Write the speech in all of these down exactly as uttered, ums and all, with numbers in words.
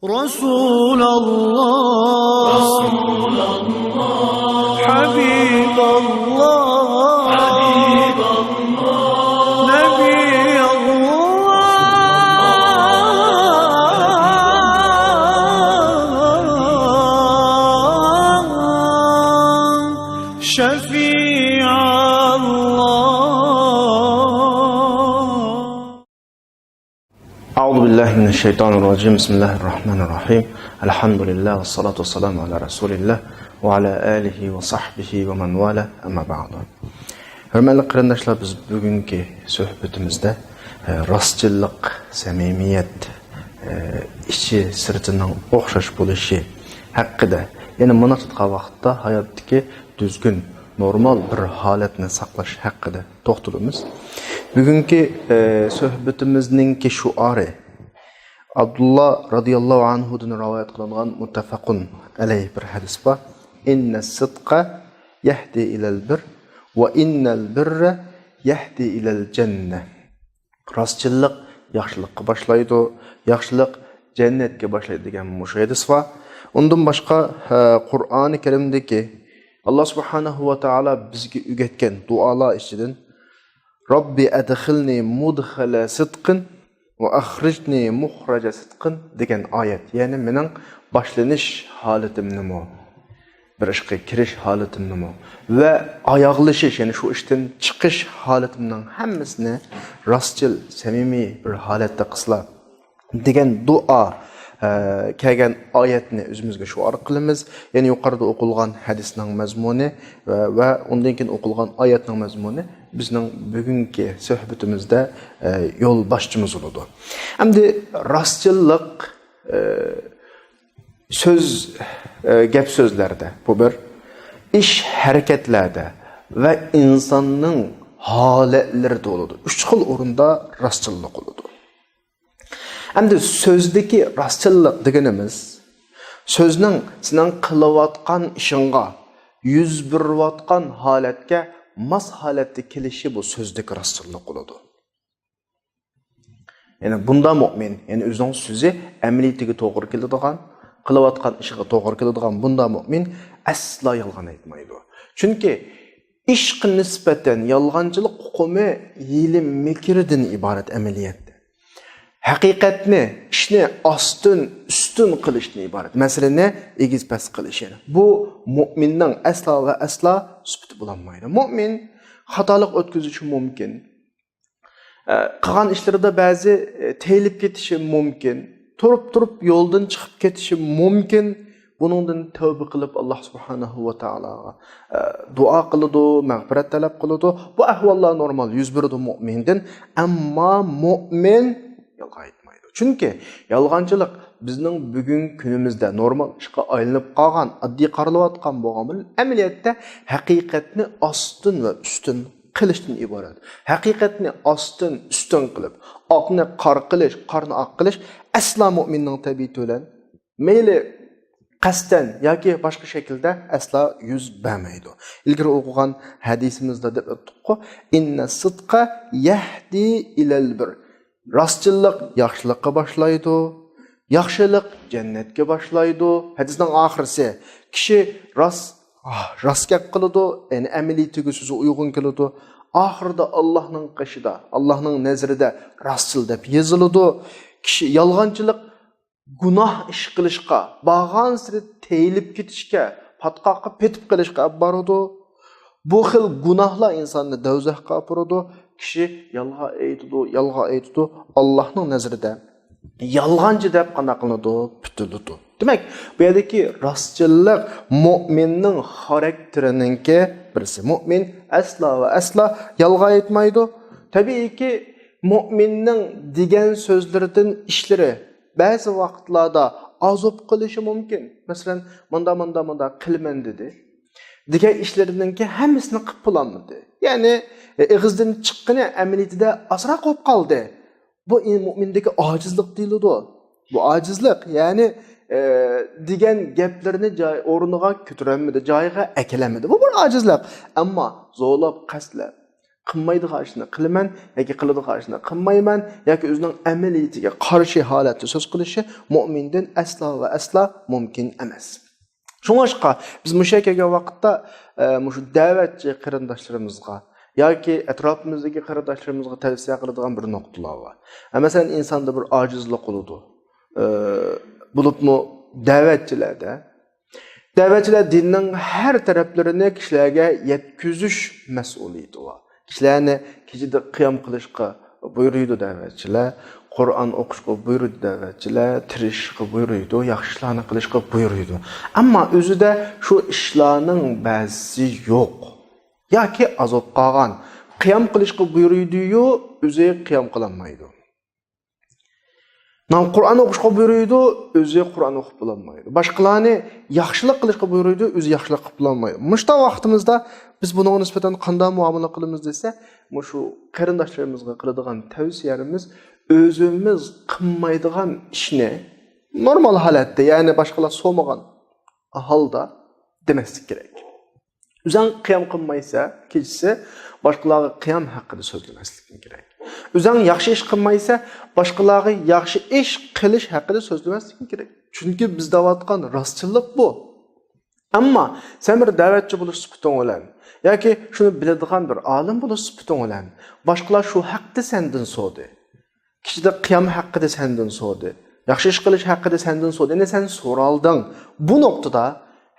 رسول الله، حبيب الله، نبي الله، شفيع الله. أعوذ بالله من الشيطان الرجيم. بسم الله الرحمن الرحيم. الحمد لله والصلاة والسلام على رسول الله وعلى آله وصحبه ومن والاه. أما بعد. ھۆرمەتلىك قېرىنداشلار، بىز بۈگۈنكى سۆھبىتىمىزدە، ئە، راستچىللىق، سەمىمىيەت، ئە، ئىچى سىرتىنىڭ ئوخشاش بولۇشى ھەققىدە، يەنى مۇناپىق ۋاقىتتا ھاياتتىكى دۈزگۈن، نورمال بىر ھالەتنى ساقلاش ھەققىدە توختىلىمىز. بۈگۈنكى، ئە، سۆھبىتىمىزنىڭكى شوئارى ئابدۇللا رازىياللاھۇ ئەنھۇدىن رىۋايەت قىلىنغان مۇتتەپەقۇن ئەلەيھ بىر ھەدىس بار. إن الصدق يهدي إلى البر وإن البر يهدي إلى الجنة. راستچىللىق ياخشىلىققا باشلايدۇ، ياخشىلىق جەننەتكە باشلايدۇ دېگەن مۇشۇ ھەدىس بار. ئۇندىن باشقا، ئە، قۇرئانى كەرىمدىكى ئاللا سۇبھانەھۇ ۋە تائالا بىزگە ئۆگەتكەن دۇئالار ئىچىدىن رەببى ئەدخىلنى مۇدخەلە سىدقىن ۋە ئەخرىجنى مۇخرەجە سىدقىن دېگەن ئايەت. يەنى مېنىڭ باشلىنىش ھالىتىمنىمۇ، بىر ئىشقا كىرىش ھالىتىمنىمۇ ۋە ئاياغلىشىش، يەنى شۇ ئىشتىن چىقىش ھالىتىمنىڭ ھەممىسىنى راستچىل، سەمىمىي بىر ھالەتتە قىلسىلا دېگەن دۇئا، ئە، كەلگەن ئايەتنى ئۆزىمىزگە شوئار قىلىمىز. يەنى يۇقىرىدا ئوقۇلغان ھەدىسنىڭ مەزمۇنى ۋە، ۋە ئۇندىن كېيىن ئوقۇلغان ئايەتنىڭ مەزمۇنى بىزنىڭ بۈگۈنكى سۆھبىتىمىزدە، ئە، يول باشچىمىز بولىدۇ. ئەمدى راستچىللىق، ئە، سۆز، ئە، گەپ سۆزلەردە، بۇ بىر، ئىش ھەرىكەتلەردە ۋە ئىنساننىڭ ھالەتلىرىدە بولىدۇ. ئۈچ خىل ئورۇندا راستچىللىق بولىدۇ. ئەمدى سۆزدىكى راستچىللىق دېگىنىمىز، سۆزنىڭ سېنىڭ قىلىۋاتقان ئىشىڭغا، يۈز بېرىۋاتقان ھالەتكە ماس ھالەتتە كېلىشى بۇ سۆزدىكى راستچىللىق بولىدۇ. يەنى بۇندا مۆمىن، يەنى ئۆزىنىڭ سۆزى ئەمەلىيىتىگە توغرا كېلىدىغان، قىلىۋاتقان ئىشىغا توغرا كېلىدىغان بۇندا مۆمىن ئەسلا يالغان ئېيتمايدۇ. چۈنكى ئىشقا نىسبەتەن يالغانچىلىق ئۇقۇمى ھىيلە مىكىردىن ئىبارەت ئەمەلىيەتتە. ھەقىقەتنى، ئىشنى ئاستىن ئۈستۈن قىلىشتىن ئىبارەت. مەسىلىنى ئېگىز پەس قىلىش. يەنى بۇ مۆمىننىڭ ئەسلا ۋە ئەسلا سۈپىتى بولالمايدۇ. مۆمىن خاتالىق ئۆتكۈزۈشى مۇمكىن. ئە، قىلغان ئىشلىرىدا بەزى، ئە، تېيىلىپ كېتىشى مۇمكىن. تۇرۇپ تۇرۇپ يولدىن چىقىپ كېتىشى مۇمكىن. بۇنىڭدىن تەۋبە قىلىپ، ئاللا سۇبھانەھۇ ۋە تائالاغا، ئە، دۇئا قىلىدۇ، مەغپىرەت تەلەپ قىلىدۇ. بۇ ئەھۋاللار نورمال يۈز بېرىدۇ مۆمىندىن. ئەمما مۆمىن يالغان ئېيتمايدۇ. چۈنكى يالغانچىلىق بىزنىڭ بۈگۈنكى كۈنىمىزدە نورمال ئىشقا ئايلىنىپ قالغان، ئاددىي قارىلىۋاتقان بولغان بىلەن، ئەمەلىيەتتە ھەقىقەتنى ئاستىن ۋە ئۈستۈن قىلىشتىن ئىبارەت. ھەقىقەتنى ئاستىن ئۈستۈن قىلىپ، ئاقنى قارا قىلىش، قارىنى ئاق قىلىش ئەسلا مۆمىننىڭ تەبىئىتى بىلەن مەيلى قەستەن ياكى باشقا شەكىلدە ئەسلا يۈز بەرمەيدۇ. ئىلگىرى ئوقۇغان ھەدىسىمىزدە دەپ ئۆتتۇققۇ، إن الصدق يهدي إلى البر. راستچىللىق ياخشىلىققا باشلايدۇ، ياخشىلىق جەننەتكە باشلايدۇ. ھەدىسنىڭ ئاخىرىسى، كىشى راست، راست گەپ قىلىدۇ، يەنى ئەمەلىيىتىگە سۆزى ئۇيغۇن كېلىدۇ. ئاخىرىدا ئاللانىڭ قېشىدا، ئاللانىڭ نەزىرىدە راستچىل دەپ يېزىلىدۇ. كىشى يالغانچىلىق گۇناھ ئىش قىلىشقا، بارغانسېرى تېيىلىپ كېتىشكە، پاتقاققا پېتىپ قېلىشقا ئەپ بارىدۇ. بۇ خىل گۇناھلار ئىنساننى دوزاخقا ئاپىرىدۇ. كىشى يالغان ئېيتىدۇ، يالغان ئېيتىدۇ. ئاللانىڭ نەزىرىدە يالغانچى دەپ قانداق قىلىنىدۇ؟ پۈتۈلىدۇ. دېمەك، بۇ يەردىكى راستچىللىق مۆمىننىڭ خاراكتېرىنىڭكى بىرسى. مۆمىن ئەسلا ۋە ئەسلا يالغان ئېيتمايدۇ. تەبىئىيكى، مۆمىننىڭ دېگەن سۆزلىرىدىن ئىشلىرى بەزى ۋاقىتلاردا ئازوپ قىلىشى مۇمكىن. مەسىلەن، مۇندا، مۇندا، مۇندا قىلىمەن دېدى. دېگەن ئىشلىرىنىڭكى ھەممىسىنى قىلىپ بولالمىدى. يەنى، ئېغىزدىن چىققىنى ئەمەلىيىتىدە ئازراق بولۇپ قالدى. بۇ ئى-، مۆمىندىكى ئاجىزلىق دېيىلىدۇ. بۇ ئاجىزلىق، يەنى، ئە، دېگەن گەپلىرىنى جاي، ئورنىغا كۆتۈرەلمىدى، جايىغا ئەكېلەلمىدى. بۇ بىر ئاجىزلىق. ئەمما زورلاپ، قەستلەپ، قىلمايدىغان ئىشنى قىلىمەن ياكى قىلىدىغان ئىشنى قىلمايمەن ياكى ئۆزىنىڭ ئەمەلىيىتىگە قارشى ھالەتتە سۆز قىلىشى مۆمىندىن ئەسلا ۋە ئەسلا مۇمكىن ئەمەس. شۇڭلاشقا بىز مۇشۇ يەرگە كەلگەن ۋاقىتتا، ئە، مۇشۇ دەۋەتچى قېرىنداشلىرىمىزغا ياكى ئەتراپىمىزدىكى قېرىنداشلىرىمىزغا تەۋسىيە قىلىدىغان بىر نۇقتىلار بار. ئە، مەسىلەن، ئىنساندا بىر ئاجىزلىق بولىدۇ. ئە، بولۇپمۇ دەۋەتچىلەردە. دەۋەتچىلەر دىننىڭ ھەر تەرەپلىرىنى كىشىلەرگە يەتكۈزۈش مەسئۇلىيىتى بار. كىشىلەرنى كېچىدە قىيام قىلىشقا بۇيرۇيدۇ دەۋەتچىلەر، قۇرئان ئوقۇشقا بۇيرۇيدۇ دەۋەتچىلەر، تىرىشىشقا بۇيرۇيدۇ، ياخشى ئىشلارنى قىلىشقا بۇيرۇيدۇ. ئەمما ئۆزىدە شۇ ئىشلارنىڭ بەزىسى يوق ياكى ئاز بولۇپ قالغان. قىيام قىلىشقا بۇيرۇيدۇ-يۇ، ئۆزى قىيام قىلالمايدۇ. مانا قۇرئان ئوقۇشقا بۇيرۇيدۇ، ئۆزى قۇرئان ئوقۇپ بولالمايدۇ. باشقىلارنى ياخشىلىق قىلىشقا بۇيرۇيدۇ، ئۆزى ياخشىلىق قىلىپ بولالمايدۇ. مۇشۇنداق ۋاقتىمىزدا بىز بۇنىڭغا نىسبەتەن قانداق مۇئامىلە قىلىمىز دېسە، مۇشۇ قېرىنداشلىرىمىزغا قىلىدىغان تەۋسىيەمىز، ئۆزىمىز قىلمايدىغان ئىشنى نورمال ھالەتتە، يەنى باشقىلار سورىمىغان ھالدا دېمەسلىك كېرەك. ئۆزەڭ قىيام قىلمايسەن كېچىسى، باشقىلارغا قىيام ھەققىدە سۆزلىمەسلىكىڭ كېرەك. ئۆزەڭ ياخشى ئىش قىلمايسەن، باشقىلارغا ياخشى ئىش قىلىش ھەققىدە سۆزلىمەسلىكىڭ كېرەك. چۈنكى بىز دەۋاتقان راستچىللىق بۇ. ئەمما سەن بىر دەۋەتچى بولۇش سۈپىتىڭ بىلەن ياكى شۇنى بىلىدىغان بىر ئالىم بولۇش سۈپىتىڭ بىلەن باشقىلار شۇ ھەقتە سەندىن سورىدى. كىشىدە قىيام ھەققىدە سەندىن سورىدى. ياخشى ئىش قىلىش ھەققىدە سەندىن سورىدى. يەنى سەن سورالدىڭ. بۇ نۇقتىدا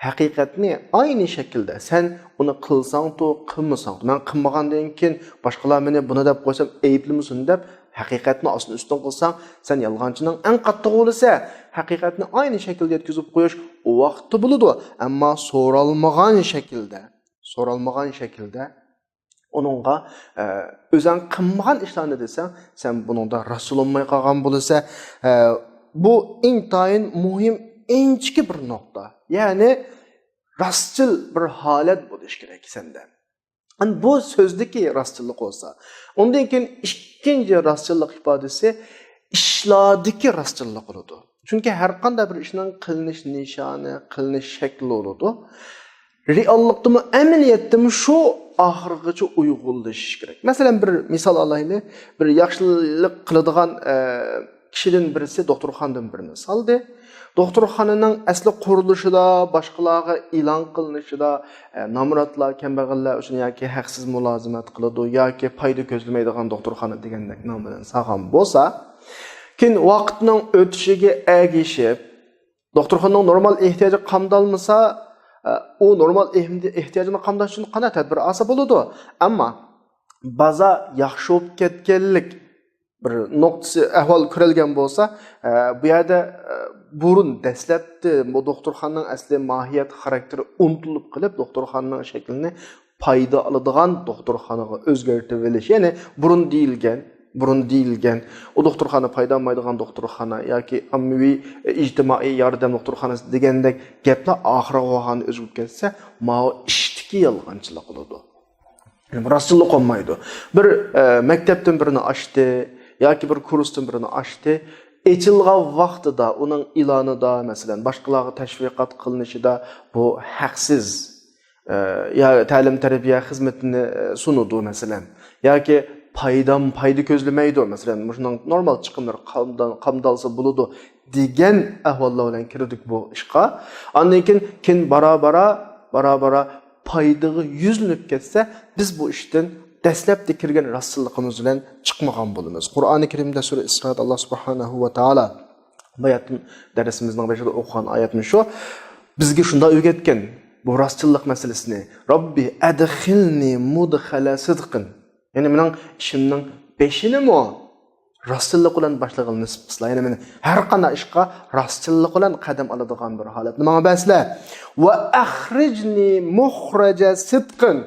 ھەقىقەتنى ئاينى شەكىلدە سەن ئۇنى قىلساڭتۇ، قىلمىساڭتۇ، مەن قىلمىغاندىن كېيىن باشقىلار مېنى بۇنى دەپ قويسام ئەيىبلىمىسۇن دەپ ھەقىقەتنى ئاستىن ئۈستۈن قىلساڭ، سەن يالغانچىنىڭ ئەڭ قاتتىقى بولىسەن. ھەقىقەتنى ئاينى شەكىلدە يەتكۈزۈپ قويۇش ئۇ ۋاقىتتا بولىدۇ. ئەمما سورالمىغان شەكىلدە، سورالمىغان شەكىلدە ئۇنىڭغا، ئە، ئۆزەڭ قىلمىغان ئىشلارنى دېسەڭ، سەن بۇنىڭدا راستچىل بولماي قالغان بولىسەن. ئە، بۇ ئىنتايىن مۇھىم، ئىنچىكە بىر نۇقتا. يەنى راستچىل بىر ھالەت بولۇشى كېرەك سەندە. ئەنە بۇ سۆزدىكى راستچىللىق بولسا، ئۇندىن كېيىن ئىككىنچى راستچىللىق ئىپادىسى ئىشلاردىكى راستچىللىق بولىدۇ. چۈنكى ھەر قانداق بىر ئىشنىڭ قىلىنىش نىشانى، قىلىنىش شەكلى بولىدۇ. رېئاللىقتىمۇ، ئەمەلىيەتتىمۇ شۇ ئاخىرغىچە ئۇيغۇنلىشىش كېرەك. مەسىلەن، بىر مىسال ئالايلى. بىر ياخشىلىق قىلىدىغان، ئە، كىشىدىن بىرسى دوختۇرخانىدىن بىرنى سالدى. دوختۇرخانىنىڭ ئەسلى قۇرۇلۇشىدا باشقىلارغا ئېلان قىلىنىشىدا، ئە، نامراتلار، كەمبەغەللەر ئۈچۈن ياكى ھەقسىز مۇلازىمەت قىلىدۇ ياكى پايدا كۆزلىمەيدىغان دوختۇرخانا دېگەندەك نام بىلەن سالغان بولسا، كېيىن ۋاقىتنىڭ ئۆتۈشىگە ئەگىشىپ، دوختۇرخانىنىڭ نورمال ئېھتىياجى قامدالمىسا، ئە، ئۇ نورمال ئېھتىياجىنى قامداش ئۈچۈن قانداق تەدبىر ئالسا بولىدۇ. ئەمما بازار ياخشى بولۇپ كەتكەنلىك بىر نۇقتىسى، ئەھۋال كۆرۈلگەن بولسا، ئە، بۇ يەردە، ئە، بۇرۇن دەسلەپتە بۇ دوختۇرخانىنىڭ ئەسلى ماھىيەت خاراكتېرى ئۇنتۇلۇپ قېلىپ، دوختۇرخانىنىڭ شەكلىنى پايدا ئالىدىغان دوختۇرخانىغا ئۆزگەرتىۋېلىش. يەنى بۇرۇن دېيىلگەن، بۇرۇن دېيىلگەن، ئۇ دوختۇرخانا پايدا ئالمايدىغان دوختۇرخانا ياكى ئاممىۋى، ئىجتىمائىي ياردەم دوختۇرخانىسى دېگەندەك گەپلەر ئاخىرىغا بارغاندا ئۆزگىرىپ كەتسە، ماۋۇ ئىشتىكى يالغانچىلىق بولىدۇ. يەنى راستچىللىق بولمايدۇ. بىر، ئە، مەكتەپتىن بىرنى ئاچتى ياكى بىر كۇرستىن بىرنى ئاچتى. ئېچىلغان ۋاقتىدا، ئۇنىڭ ئېلانىدا، مەسىلەن، باشقىلارغا تەشۋىقات قىلىنىشىدا بۇ ھەقسىز، ئە، يا تەلىم-تەربىيە خىزمىتىنى، ئە، سۇنىدۇ، مەسىلەن. ياكى پايدام-، پايدا كۆزلىمەيدۇ، مەسىلەن، مۇشۇنىڭ نورمال چىقىملىرى قامدال-، قامدالسا بولىدۇ دېگەن ئەھۋاللار بىلەن كىردۇق بۇ ئىشقا. ئاندىن كېيىن، كېيىن بارا-بارا، بارا-بارا پايدىغا يۈزلىنىپ كەتسە، بىز بۇ ئىشتىن دەسلەپتە كىرگەن راستچىللىقىمىز بىلەن چىقمىغان بولىمىز. قۇرئانى كەرىمدە سۈرە ئىسرائىل ئاللا سۇبھانەھۇ ۋە تائالا، باياتىن دەرسىمىزنىڭ بېشىدا ئوقۇغان ئايەتمۇ شۇ. بىزگە شۇنداق ئۆگەتكەن بۇ راستچىللىق مەسىلىسىنى. رەببى ئەدخىلنى مۇدخەلە سىدقىن. يەنى مېنىڭ ئىشىمنىڭ بېشىنىمۇ راستچىللىق بىلەن باشلىغىلى نېسىپ قىلسىلا. يەنى مېنى ھەر قانداق ئىشقا راستچىللىق بىلەن قەدەم ئالىدىغان بىر ھالەتنى ماڭا بەرسىلە. ۋە ئەخرىجنى مۇخرەجە سىدقىن.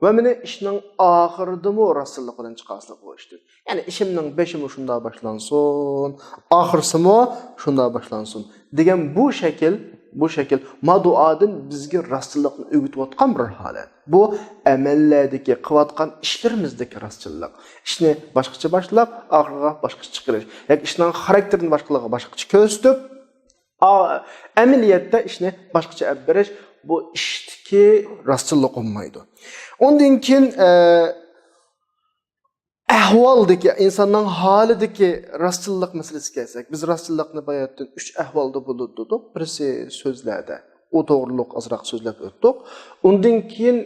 ۋە مېنى ئىشنىڭ ئاخىرىدىمۇ راستچىللىق بىلەن چىقارسىلە بۇ ئىشتىن. يەنى ئىشىمنىڭ بېشىمۇ شۇنداق باشلانسۇن، ئاخىرسىمۇ شۇنداق باشلانسۇن دېگەن بۇ شەكىل، بۇ شەكىل، ما دۇئادىن بىزگە راستچىللىقنى ئۆگىتىۋاتقان بىر ھالەت. بۇ ئەمەللەردىكى، قىلىۋاتقان ئىشلىرىمىزدىكى راستچىللىق. ئىشنى باشقىچە باشلاپ، ئاخىرىغا باشقىچە چىقىرىش. ياكى ئىشنىڭ خاراكتېرىنى باشقىلارغا باشقىچە كۆرسىتىپ، ئا-، ئەمەلىيەتتە ئىشنى باشقىچە ئەپ بېرىش، بۇ ئىشتىكى راستچىللىق بولمايدۇ. ئۇندىن كېيىن، ئە، ئەھۋالدىكى، ئىنساننىڭ ھالىدىكى راستچىللىق مەسىلىسىگە كەلسەك، بىز راستچىللىقنى باياتىن ئۈچ ئەھۋالدا بولىدۇ دېدۇق. بىرسى سۆزلەردە، ئۇ توغرۇلۇق ئازراق سۆزلەپ ئۆتتۇق. ئۇندىن كېيىن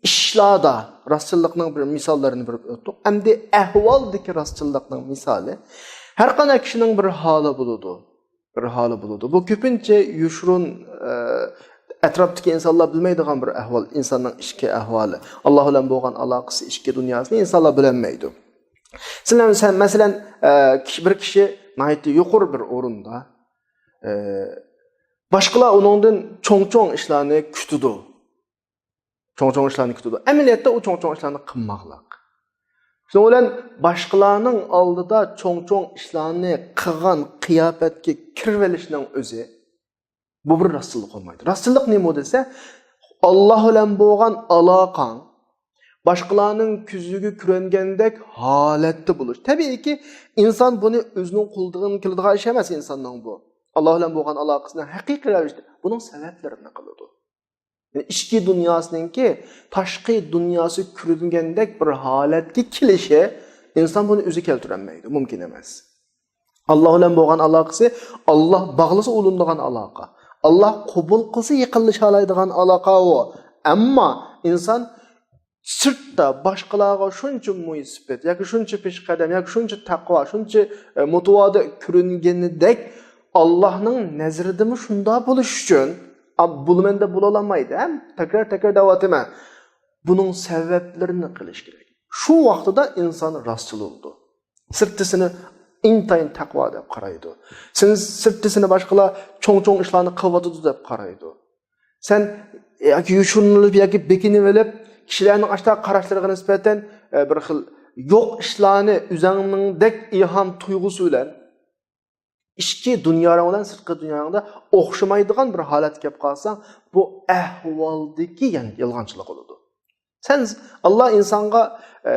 ئىشلاردا راستچىللىقنىڭ بىر مىساللىرىنى بېرىپ ئۆتتۇق. ئەمدى ئەھۋالدىكى راستچىللىقنىڭ مىسالى، ھەر قانداق كىشىنىڭ بىر ھالى بولىدۇ. بىر ھالى بولىدۇ. بۇ كۆپىنچە يوشۇرۇن، ئە، ئەتراپتىكى ئىنسانلار بىلمەيدىغان بىر ئەھۋال، ئىنساننىڭ ئىچكى ئەھۋالى. ئاللا بىلەن بولغان ئالاقىسى، ئىچكى دۇنياسىنى ئىنسانلار بىلەلمەيدۇ. سىلەر، سەن، مەسىلەن، ئە، كىشى، بىر كىشى ناھايىتى يۇقىرى بىر ئورۇندا، ئە، باشقىلار ئۇنىڭدىن چوڭ-چوڭ ئىشلارنى كۈتىدۇ. چوڭ-چوڭ ئىشلارنى كۈتىدۇ. ئەمەلىيەتتە ئۇ چوڭ-چوڭ ئىشلارنى قىلماقلىق. شۇنىڭ بىلەن باشقىلارنىڭ ئالدىدا چوڭ-چوڭ ئىشلارنى قىلغان قىياپەتكە كىرىۋېلىشنىڭ ئۆزى، بۇ بىر راستچىللىق بولمايدۇ. راستچىللىق نېمە دېسە، ئاللا بىلەن بولغان ئالاقەڭ باشقىلارنىڭ كۆزىگە كۆرۈنگەندەك ھالەتتە بولۇش. تەبىئىيكى، ئىنسان بۇنى ئۆزىنىڭ قولىدىن كېلىدىغان ئىش ئەمەس ئىنساننىڭ بۇ. ئاللا بىلەن بولغان ئالاقىسىنى ھەقىقىي رەۋىشتە بۇنىڭ سەۋەبلىرىنى قىلىدۇ. يەنى ئىچكى دۇنياسىنىڭكى تاشقى دۇنياسى كۆرۈنگەندەك بىر ھالەتكە كېلىشى، ئىنسان بۇنى ئۆزى كەلتۈرەلمەيدۇ، مۇمكىن ئەمەس. ئاللا بىلەن بولغان ئالاقىسى، ئاللا باغلىسا ئۇلىنىدىغان ئالاقە. ئاللا قوبۇل قىلسا يېقىنلىشالايدىغان ئالاقە ئۇ. ئەمما ئىنسان سىرتتا باشقىلارغا شۇنچە مۇيسىپىت ياكى شۇنچە پېشقەدەم ياكى شۇنچە تەقۋا، شۇنچە، ئە، مۇتىۋادىئ كۆرۈنگىنىدەك، ئاللانىڭ نەزىرىدىمۇ شۇنداق بولۇش ئۈچۈن، ئا، بولىمەن دەپ بولالمايدۇ. ھەم تەكرار، تەكرار دەۋاتىمەن. بۇنىڭ سەۋەبلىرىنى قىلىش كېرەك. شۇ ۋاقتىدا ئىنسان راستچىل بولىدۇ. سىرتتىسىنى ئىنتايىن تەقۋا دەپ قارايدۇ. سىن-، سىرتتىسىنى باشقىلار چوڭ-چوڭ ئىشلارنى قىلىۋاتىدۇ دەپ قارايدۇ. سەن ياكى يوشۇرۇنۇپ ياكى بېكىنىۋېلىپ، كىشىلەرنىڭ ئاشۇنداق قاراشلىرىغا نىسبەتەن، ئە، بىر خىل يوق ئىشلارنى ئۆزۈڭنىڭدەك ئىلھام تۇيغۇسى بىلەن ئىچكى دۇنياڭ بىلەن سىرتقى دۇنياڭدا ئوخشىمايدىغان بىر ھالەتكە كەپ قالساڭ، بۇ ئەھۋالدىكى يان-، يالغانچىلىق بولىدۇ. سەن، ئاللا ئىنسانغا، ئە،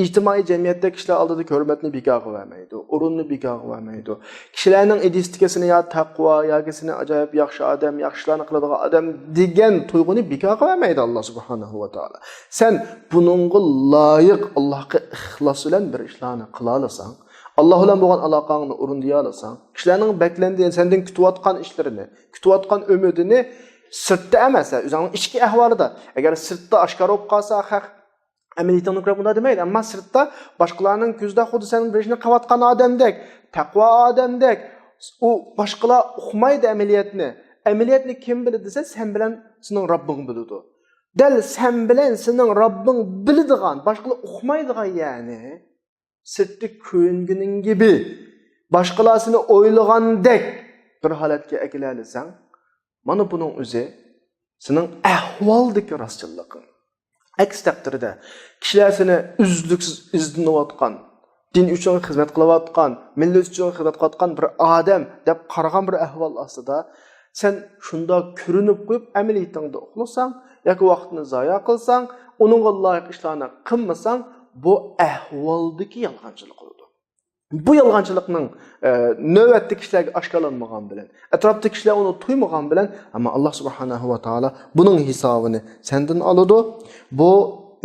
ئىجتىمائىي جەمئىيەتتە كىشىلەر ئالدىدا ھۆرمەتنى بىكارغا بەرمەيدۇ، ئورۇننى بىكارغا بەرمەيدۇ. كىشىلەرنىڭ ئىدىيىسىدىكى سېنى يا تەقۋا ياكى سېنى ئاجايىپ ياخشى ئادەم، ياخشى ئىشلارنى قىلىدىغان ئادەم دېگەن تۇيغۇنى بىكارغا بەرمەيدۇ ئاللا سۇبھانەھۇ ۋە تائالا. سەن بۇنىڭغا لايىق، ئاللاغا ئىخلاس بىلەن بىر ئىشلارنى قىلالىساڭ، ئاللا بىلەن بولغان ئالاقەڭنى ئورۇندىيالىساڭ، كىشىلەرنىڭ بەكلەندى سەندىن كۈتۈۋاتقان ئىشلىرىنى، كۈتۈۋاتقان ئۈمىدىنى سىرتتا ئەمەس، ئۆزۈڭنىڭ ئىچكى ئەھۋالىدا، ئەگەر سىرتتا ئاشكارا بولۇپ قالسا، خەق ئەمەلىيىتىڭنى كۆرۈپ ئۇنداق دېمەيدۇ. ئەمما سىرتتا باشقىلارنىڭ كۆزىدە خۇددى سەن بىر ئىشنى قىلىۋاتقان ئادەمدەك، تەقۋا ئادەمدەك، ئۇ باشقىلار ئۇقمايدۇ ئەمەلىيەتنى. ئەمەلىيەتنى كىم بىلىدۇ دېسە، سەن بىلەن سېنىڭ رەببىڭ بىلىدۇ. دەل سەن بىلەن سېنىڭ رەببىڭ بىلىدىغان، باشقىلار ئۇقمايدىغان، يەنى سىرتتا كۆرۈنگىنىڭ گىبى، باشقىلار سېنى ئويلىغاندەك بىر ھالەتكە ئەكېلەلىسەڭ، مانا بۇنىڭ ئۆزى سېنىڭ ئەھۋالدىكى راستچىللىقىڭ. ئەكس تەقدىردە، كىشىلەر سېنى ئۈزلۈكسىز ئىزدىنىۋاتقان، دىن ئۈچۈن خىزمەت قىلىۋاتقان، مىللەت ئۈچۈن خىزمەت قىلىۋاتقان بىر ئادەم دەپ قارىغان بىر ئەھۋال ئاستىدا، سەن شۇنداق كۆرۈنۈپ قويۇپ، ئەمەلىيىتىڭدە ئۇخلىساڭ ياكى ۋاقىتنى زايا قىلساڭ، ئۇنىڭغا لايىق ئىشلارنى قىلمىساڭ، بۇ ئەھۋالدىكى يالغانچىلىق بولىدۇ. بۇ يالغانچىلىقنىڭ، ئە، نۆۋەتتە كىشىلەرگە ئاشكارىلانمىغان بىلەن، ئەتراپتىكى كىشىلەر ئۇنى تۇيمىغان بىلەن، ئەمما ئاللا سۇبھانەھۇ ۋە تائالا بۇنىڭ ھېسابىنى سەندىن ئالىدۇ. بۇ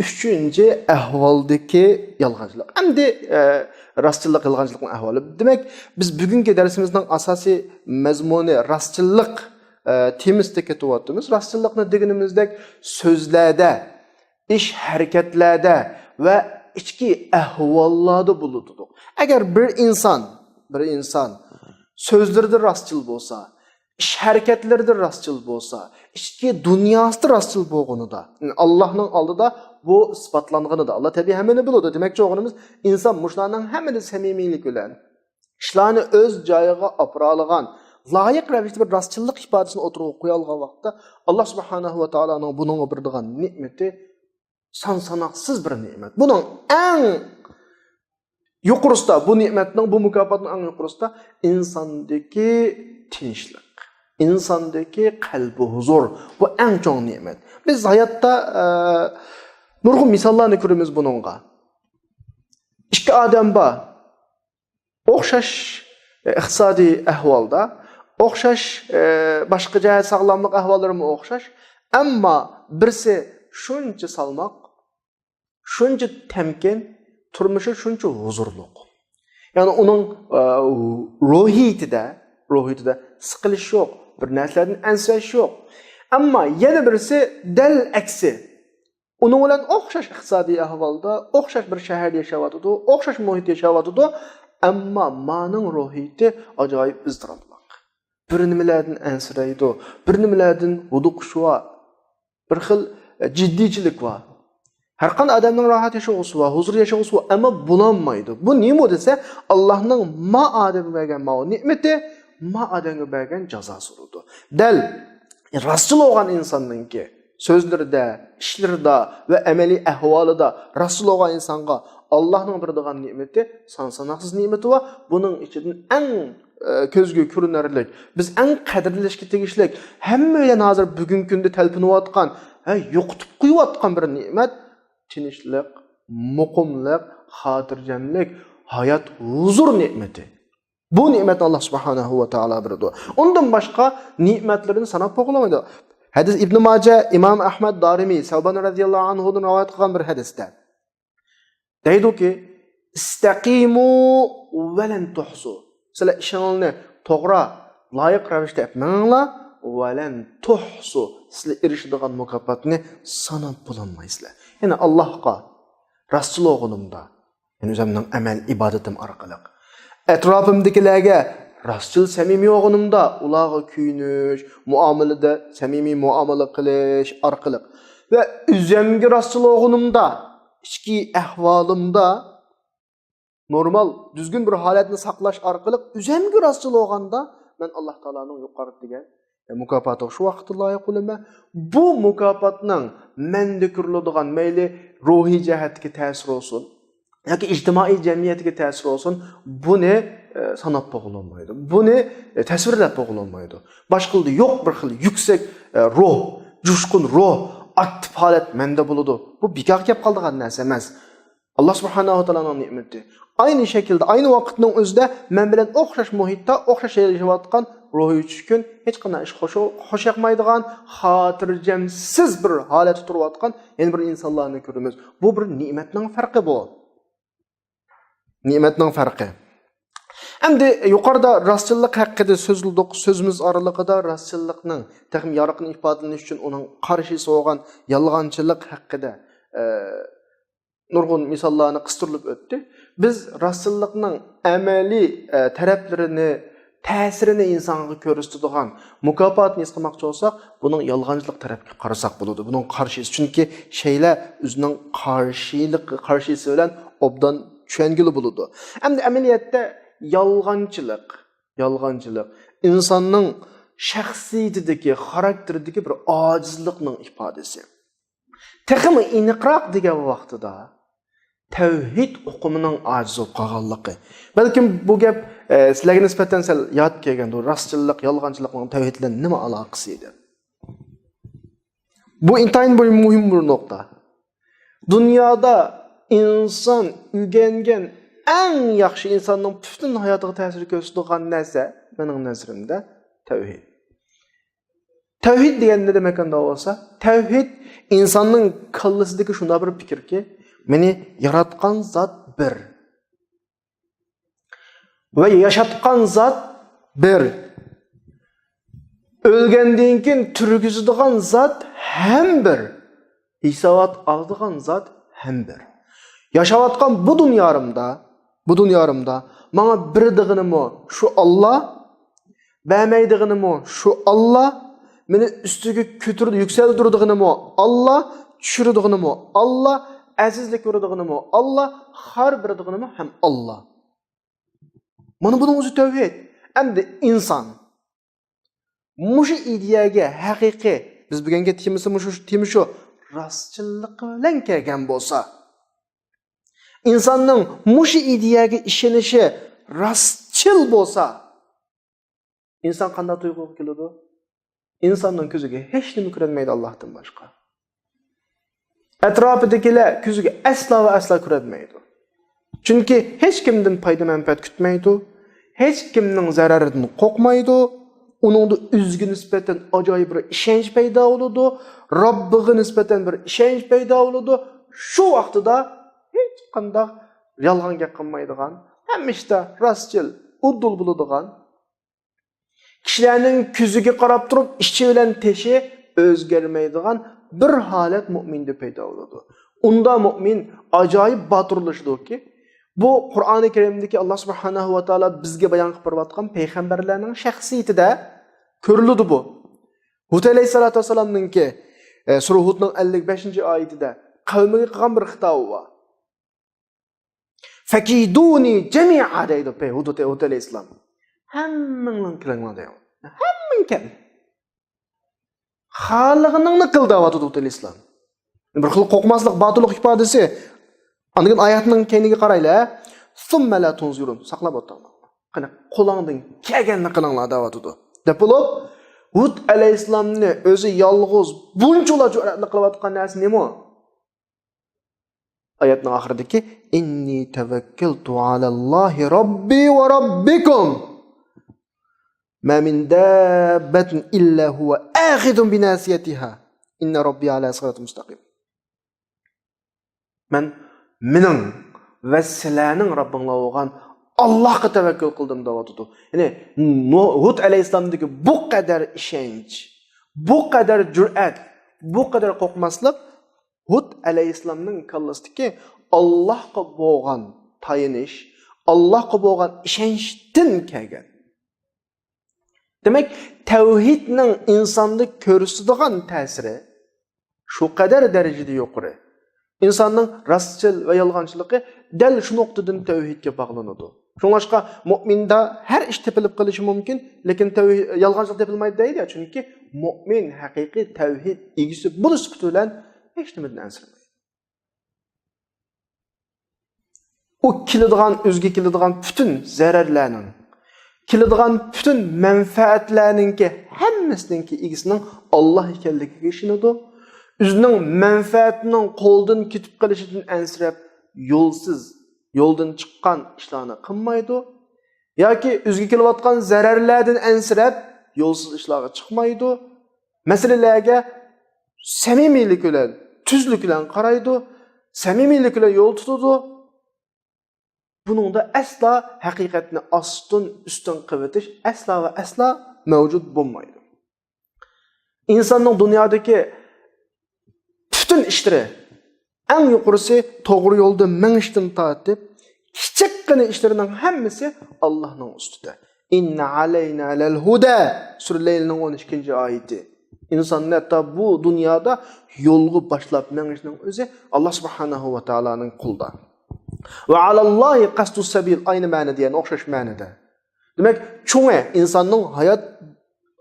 ئۈچىنچى ئەھۋالدىكى يالغانچىلىق. ئەمدى، ئە، راستچىللىق، يالغانچىلىقنىڭ ئەھۋالى. دېمەك، بىز بۈگۈنكى دەرسىمىزنىڭ ئاساسىي مەزمۇنى راستچىللىق، ئە، تېمىسىدا كېتىۋاتىمىز. راستچىللىقنى دېگىنىمىزدەك سۆزلەردە، ئىش ھەرىكەتلەردە ۋە ئىچكى ئەھۋاللاردا بولىدۇ. ئەگەر بىر ئىنسان، بىر ئىنسان سۆزلىرىدە راستچىل بولسا، ئىش ھەرىكەتلىرىدە راستچىل بولسا، ئىچكى دۇنياسىدا راستچىل بولغىنىدا، يەنى ئاللانىڭ ئالدىدا بۇ ئىسپاتلانغىنىدا، ئاللا تەبىئىي ھەممىنى بىلىدۇ. دېمەكچى بولغىنىمىز، ئىنسان مۇشۇلارنىڭ ھەممىنى سەمىمىيلىك بىلەن، ئىشلارنى ئۆز جايىغا ئاپىرالىغان، لايىق رەۋىشتە بىر راستچىللىق ئىپادىسىنى ئوتتۇرىغا قويالىغان ۋاقىتتا، ئاللا سۇبھانەھۇ ۋە تائالانىڭ بۇنىڭغا بېرىدىغان نېمىتى سان ساناقسىز بىر نېمەت. بۇنىڭ ئەڭ يۇقىرىسىدا، بۇ نېمەتنىڭ، بۇ مۇكاپاتنىڭ ئەڭ يۇقىرىسىدا ئىنساندىكى تىنچلىق، ئىنساندىكى قەلبى ھۇزۇر، بۇ ئەڭ چوڭ نېمەت. بىز ھاياتتا، ئە، نۇرغۇن مىساللارنى كۆرىمىز بۇنىڭغا. ئىككى ئادەم بار. ئوخشاش ئىقتىسادىي ئەھۋالدا، ئوخشاش، ئە، باشقا جەھەت ساغلاملىق ئەھۋاللىرىمۇ ئوخشاش. ئەمما بىرسى شۇنچە سالماق، شۇنچە تەمكىن، تۇرمۇشى شۇنچە ھۇزۇرلۇق. يەنى ئۇنىڭ، ئە، روھىيىتىدە، روھىيىتىدە سىقىلىش يوق، بىر نەرسىلەردىن ئەنسىرەش يوق. ئەمما يەنە بىرسى دەل ئەكسى. ئۇنىڭ بىلەن ئوخشاش ئىقتىسادىي ئەھۋالدا، ئوخشاش بىر شەھەردە ياشاۋاتىدۇ، ئوخشاش مۇھىتتا ياشاۋاتىدۇ، ئەمما مانىڭ روھىيىتى ئاجايىپ ئىزتىراپلىق. بىر نېمىلەردىن ئەنسىرەيدۇ، بىر نېمىلەردىن ھودۇقۇشى بار، بىر خىل، ئە، جىددىيچىلىك بار. ھەر قانداق ئادەمنىڭ راھەت ياشىغۇسى بار، ھۇزۇر ياشىغۇسى بار، ئەمما بولالمايدۇ. بۇ نېمە دېسە، ئاللاھنىڭ ما ئادەمگە بەرگەن ماۋۇ نېمىتى، ما ئادەمگە بەرگەن جازاسى بولىدۇ. دەل راستچىل بولغان ئىنساننىڭكى سۆزلىرىدە، ئىشلىرىدا ۋە ئەمەلىي ئەھۋالىدا راستچىل بولغان ئىنسانغا ئاللاھنىڭ بېرىدىغان نېمىتى، سان ساناقسىز نېمىتى بار. بۇنىڭ ئىچىدىن ئەڭ، ئە، كۆزگە كۆرۈنەرلىك، بىز ئەڭ قەدىرلەشكە تېگىشلىك، ھەممەيلەن ھازىر بۈگۈنكى كۈندە تەلپۈنۈۋاتقان، ھە، يوقىتىپ قويۇۋاتقان بىر نېمەت، تىنچلىق، مۇقىملىق، خاتىرجەملىك، ھايات، ھۇزۇر نېمىتى. بۇ نېمەتنى ئاللاھ سۇبھانەھۇ ۋە تائالا بېرىدۇ. ئۇندىن باشقا نېمەتلىرىنى ساناپ بولمايدۇ. ھەدىس ئىبنى ماجە، ئىمام ئەھمەد، دارىمى، سەۋبان رەزىياللاھۇ ئەنھۇدىن رىۋايەت قىلغان بىر ھەدىستە دەيدۇكى، ئىستەقىمۇ ۋەلەن تۇھسۇ. سىلەر ئىشىڭلارنى توغرا، لايىق رەۋىشتە ئېلىپ مېڭىڭلار، ۋەلەن تۇھسۇ. سىلەر ئېرىشىدىغان مۇكاپاتنى ساناپ بولالمايسىلەر. يەنى ئاللاھقا راستچىل بولغىنىمدا، يەنى ئۆزۈمنىڭ ئەمەل ئىبادىتىم ئارقىلىق، ئەتراپىمدىكىلەرگە راستچىل، سەمىمىي بولغىنىمدا، ئۇلارغا كۆيۈنۈش، مۇئامىلىدە سەمىمىي مۇئامىلە قىلىش ئارقىلىق ۋە ئۆزۈمگە راستچىل بولغىنىمدا، ئىچكى ئەھۋالىمدا نورمال، دۈزگۈن بىر ھالەتنى ساقلاش ئارقىلىق ئۆزۈمگە راستچىل بولغاندا، مەن ئاللاھ تائالانىڭ يۇقىرىدا دېگەن مۇكاپاتىغا شۇ ۋاقىتتا لايىق بولىمەن. بۇ مۇكاپاتنىڭ مەندە كۆرۈلىدىغان مەيلى روھىي جەھەتتىكى تەسىرى بولسۇن ياكى ئىجتىمائىي جەمئىيەتكە تەسىرى بولسۇن، بۇنى، ئە، ساناپ بولغىلى بولمايدۇ. بۇنى، ئە، تەسۋىرلەپ بولغىلى بولمايدۇ. باشقىلاردا يوق بىر خىل يۈكسەك، ئە، روھ، جۇشقۇن روھ، ئاكتىپ ھالەت مەندە بولىدۇ. بۇ بىكارغا كەپ قالىدىغان نەرسە ئەمەس. ئاللاھ سۇبھانەھۇ ۋە تائالانىڭ نېمىتى. ئاينى شەكىلدە، ئاينى ۋاقىتنىڭ ئۆزىدە مەن بىلەن ئوخشاش مۇھىتتا، ئوخشاش يەردە ياشاۋاتقان روھىي چۈشكۈن، ھېچقانداق ئىش خوش، خوش ياقمايدىغان، خاتىرجەمسىز بىر ھالەتتە تۇرۇۋاتقان يەنە بىر ئىنسانلارنى كۆرىمىز. بۇ بىر نېمەتنىڭ پەرقى بۇ. نېمەتنىڭ پەرقى. ئەمدى يۇقىرىدا راستچىللىق ھەققىدە سۆزلىدۇق. سۆزىمىز ئارىلىقىدا راستچىللىقنىڭ تېخىمۇ يارقىن ئىپادىلىنىشى ئۈچۈن ئۇنىڭ قارشىسى بولغان يالغانچىلىق ھەققىدە، ئە، نۇرغۇن مىساللارنى قىستۇرۇلۇپ ئۆتتى. بىز راستچىللىقنىڭ ئەمەلىي، ئە، تەرەپلىرىنى، تەسىرىنى ئىنسانغا كۆرسىتىدىغان مۇكاپاتنى ھېس قىلماقچى بولساق، بۇنىڭ يالغانچىلىق تەرەپكە قارىساق بولىدۇ. بۇنىڭ قارشىسى، چۈنكى شەيلە ئۆزىنىڭ قارشىلىق، قارشىسى بىلەن ئوبدان چۈشەنگىلى بولىدۇ. ئەمدى ئەمەلىيەتتە يالغانچىلىق، يالغانچىلىق ئىنساننىڭ شەخسىيىتىدىكى، خاراكتېرىدىكى بىر ئاجىزلىقنىڭ ئىپادىسى. تېخىمۇ ئېنىقراق دېگەن ۋاقتىدا، تەۋھىد ئۇقۇمىنىڭ ئاجىز بولۇپ قالغانلىقى. بەلكىم بۇ گەپ، ئە، سىلەرگە نىسبەتەن سەل يات كەلگەندۇر، راستچىللىق، يالغانچىلىقنىڭ تەۋھىد بىلەن نېمە ئالاقىسى دەپ. بۇ ئىنتايىن بىر مۇھىم بىر نۇقتا. دۇنيادا ئىنسان ئۆگەنگەن ئەڭ ياخشى، ئىنساننىڭ پۈتۈن ھاياتىغا تەسىر كۆرسىتىدىغان نەرسە، مېنىڭ نەزىرىمدە، تەۋھىد. تەۋھىد دېگەن نېمە دېمەك ئانداق بولسا؟ تەۋھىد ئىنساننىڭ كاللىسىدىكى شۇنداق بىر پىكىركى، مېنى ياراتقان زات بىر ۋە ياشاتقان زات بىر. ئۆلگەندىن كېيىن تۈرگۈزىدىغان زات ھەم بىر. ھېسابات ئالىدىغان زات ھەم بىر. ياشاۋاتقان بۇ دۇنيارىمدا، بۇ دۇنيارىمدا ماڭا بېرىدىغىنىمۇ شۇ ئاللا، بەرمەيدىغىنىمۇ شۇ ئاللا، مېنى ئۈستىگە كۆتۈرىدۇ، يۈكسەلدۈرىدىغىنىمۇ ئاللا، چۈشۈرىدىغىنىمۇ ئاللا، ئەزىزلىك بېرىدىغىنىمۇ ئاللا، خار بېرىدىغىنىمۇ ھەم ئاللا. مانا بۇنىڭ ئۆزى تەۋھىد. ئەمدى ئىنسان مۇشۇ ئىدىيەگە ھەقىقىي، بىز بۈگۈنكى تېمىسى مۇشۇ، تېما شۇ، راستچىللىقى بىلەن كەلگەن بولسا، ئىنساننىڭ مۇشۇ ئىدىيەگە ئىشىنىشى راستچىل بولسا، ئىنسان قانداق تۇيغۇغا كېلىدۇ؟ ئىنساننىڭ كۆزىگە ھېچنېمە كۆرۈنمەيدۇ ئاللاھتىن باشقا. ئەتراپىدىكىلەر كۆزىگە ئەسلا ۋە ئەسلا كۆرۈنمەيدۇ. چۈنكى ھېچكىمدىن پايدا-مەنپەئەت كۈتمەيدۇ، ھېچكىمنىڭ زەرىرىدىن قورقمايدۇ. ئۇنىڭدا ئۆزىگە نىسبەتەن ئاجايىپ بىر ئىشەنچ پەيدا بولىدۇ، رەببىغا نىسبەتەن بىر ئىشەنچ پەيدا بولىدۇ. شۇ ۋاقتىدا ھېچقانداق يالغان گەپ قىلمايدىغان، ھەممە ئىشتا راستچىل، ئۇدۇل بولىدىغان، كىشىلەرنىڭ كۆزىگە قاراپ تۇرۇپ ئىچى بىلەن تېشى ئۆزگەرمەيدىغان بىر ھالەت مۆمىندە پەيدا بولىدۇ. ئۇندا مۆمىن ئاجايىپ باتۇرلىشىدۇكى، بۇ قۇرئانى كەرىمدىكى ئاللا سۇبھانەھۇ ۋە تائالا بىزگە بايان قىلىپ بېرىۋاتقان پەيغەمبەرلەرنىڭ شەخسىيىتىدە كۆرۈلىدۇ بۇ. ھۇد ئەلەيھىسسالاتۇ ۋەسسالامنىڭكى، ئە، سۈرە ھۇدنىڭ ئەللىك بەشىنچى ئايىتىدە قەۋمىگە قىلغان بىر خىتابى بار. فەكىدۇنى جەمىئا دەيدۇ پەي ھۇد، ھۇد ئەلەيھىسسالام. ھەممىڭلار كېلىڭلار دەيدۇ. ھەممىڭ كەل. خالىغىنىڭنى قىل دەۋاتىدۇ ھۇد ئەلەيھىسسالام. بىر خىل قورقماسلىق، باتۇرلۇق ئىپادىسى. ئاندىن كېيىن ئايەتنىڭ كەينىگە قارايلى. ثم لا تنظرون. ساقلاپ ئولتۇرۇڭلار. قېنى، قولۇڭدىن كەلگەننى قىلىڭلار دەۋاتىدۇ. دەپ بولۇپ، ھۇد ئەلەيھىسسالامنى ئۆزى يالغۇز بۇنچىلا جۈرئەتلىك قىلىۋاتقان نەرسە نېمە؟ ئايەتنىڭ ئاخىرىدىكى، إني توكلت على الله ربي وربكم ما من دابة إلا هو آخذ بناصيتها إن ربي على صراط مستقيم. مەن مېنىڭ ۋە سىلەرنىڭ رەببىڭلار بولغان ئاللاھقا تەۋەككۈل قىلدىم دەۋاتىدۇ. يەنى نۇ-، ھۇد ئەلەيھىسسالامدىكى بۇ قەدەر ئىشەنچ، بۇ قەدەر جۈرئەت، بۇ قەدەر قورقماسلىق ھۇد ئەلەيھىسسالامنىڭ كاللىسىدىكى ئاللاھقا بولغان تايىنىش، ئاللاھقا بولغان ئىشەنچتىن كەلگەن. دېمەك، تەۋھىدنىڭ ئىنساندا كۆرسىتىدىغان تەسىرى شۇ قەدەر دەرىجىدە يۇقىرى. ئىنساننىڭ راستچىل ۋە يالغانچىلىقى دەل شۇ نۇقتىدىن تەۋھىدكە باغلىنىدۇ. شۇڭلاشقا مۆمىندە ھەر ئىش تېپىلىپ قېلىشى مۇمكىن، لېكىن تەۋھىد، يالغانچىلىق تېپىلمايدۇ دەيدۇ. چۈنكى مۆمىن ھەقىقىي تەۋھىد ئىگىسى بولۇش سۈپىتى بىلەن ھېچ نېمىدىن ئەنسىرىمەيدۇ. ئۇ كېلىدىغان، ئۆزىگە كېلىدىغان پۈتۈن زەرەرلەرنىڭ، كېلىدىغان پۈتۈن مەنپەئەتلەرنىڭكى ھەممىسىنىڭكى ئىگىسىنىڭ ئاللاھ ئىكەنلىكىگە ئىشىنىدۇ. ئۆزىنىڭ مەنپەئەتىنىڭ قولدىن كېتىپ قېلىشىدىن ئەنسىرەپ، يولسىز، يولدىن چىققان ئىشلارنى قىلمايدۇ. ياكى ئۆزىگە كېلىۋاتقان زەرەرلەردىن ئەنسىرەپ، يولسىز ئىشلارغا چىقمايدۇ. مەسىلىلەرگە سەمىمىيلىك بىلەن، تۈزلۈك بىلەن قارايدۇ، سەمىمىيلىك بىلەن يول تۇتىدۇ. بۇنىڭدا ئەسلا ھەقىقەتنى ئاستىن ئۈستۈن قىلىۋېتىش ئەسلا ۋە ئەسلا مەۋجۇت بولمايدۇ. ئىنساننىڭ دۇنيادىكى پۈتۈن ئىشلىرى، ئەڭ يۇقىرىسى توغرا يولدا مېڭىشتىن تارتىپ، كىچىككىنە ئىشلىرىنىڭ ھەممىسى ئاللاھنىڭ ئۈستىدە. إن علينا للهدى سۈرە لەيلنىڭ ئون ئىككىنچى ئايىتى. ئىنساننى ھەتتا بۇ دۇنيادا يولغا باشلاپ مېڭىشنىڭ ئۆزى ئاللاھ سۇبھانەھۇ ۋە تائالانىڭ قولىدا. وعلى الله قصد السبيل ئاينى مەنىدە، يەنى ئوخشاش مەنىدە. دېمەك، چوڭى ئىنساننىڭ ھايات،